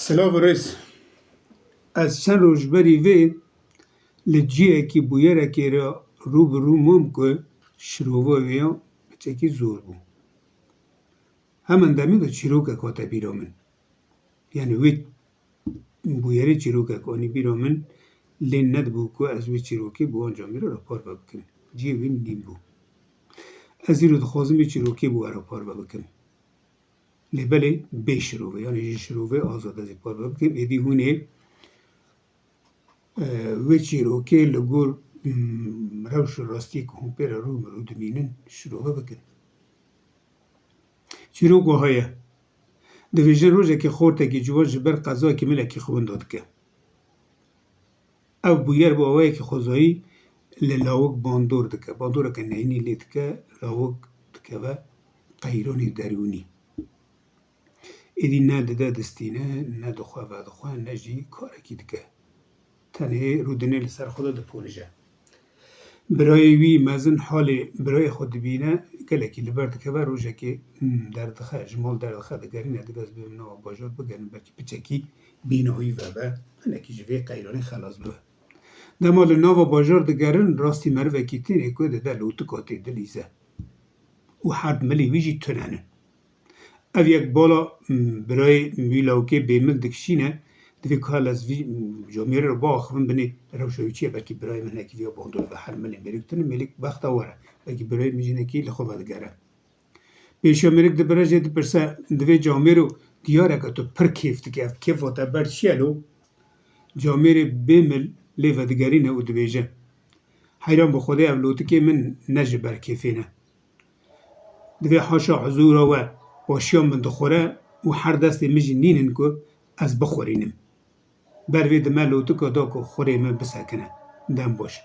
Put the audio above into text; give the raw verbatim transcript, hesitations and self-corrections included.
Silav û rêz. Ez çend roj berî vê li cihekî bûyerekê re rû bi rû mam ku şirova wê ya piçekî zor bû. Heman demê de çîrokek hate bîra min. Yani wê bûyerê çîrokek anî bîra min, lê nedibû ku ez wê çîrokê bi wan camêra re parve bikim. Cihê wî nîn bû. Ez îro dixwazim wê çîrokê bi we re parve bikim. Lê belê bê şirovê, yani ji şirovê azad ez ê parve bikim. Êdî hûn ê, e, wê çîrokê li gor, mm, rewş û rastiyê ku hûn pê re rû bi rû dimînin, şirove bikin. Çîrok wiha ye. Dibêjin rojekê xortekî ciwan ji ber qezayekî milekî xwe winda dike. Ew bûyer bi awayekî xwezayî li lawik bandor dike. Bandoreke neyînî lê dike, lawik dikeve qeyranê derûnî. Êdî ne dide distîne, ne dixwe vedixwe, ne jî karekî dike. Tenê rûdinê li ser xwe de diponije. Birayê wî mezin halê birayê xwe dibîne, gelekî li ber dikeve, rojekê, hmm, derdixe, ji mal derdixe, digerîne, divê ez bibim nava bajar bigerim, belkî piçekî bînahî vebe, hinekî ji vê qeyranê xelas bibe. Dema li nava bajar digerin, rastî merivekî tê ku dide lotika tê dilîze. Û herd milê wî jî tune ne. Ev yek bala, m, birayê wî lawikê bêmil dikişîne, divê ku hela ez vî, m, camêrê re biaxivim binê rewşa wî çi ye, belkî birayê min hinekî viya bandor ve, her milê mêrik tune, mêrik bexta we re. Belkî birayê min jî hinekî li xwe vedigere. Pêşiya mêrik dibire jê dipirse, divê camêro diyar e ku tu pir kêf dike, ev kêfa te ber çi ye lo? Camêrê bêmil lê vedigerîne û dibêje, Heyran bi Xwedê ev lotikê min ne ji ber kêfê ne. Divê haşa huzûra we paşiya min dixwere û her destê min jî nînin ku ez bixwerînim. Ber vê dime lotika da ku xurê min bisekine. Dem baş.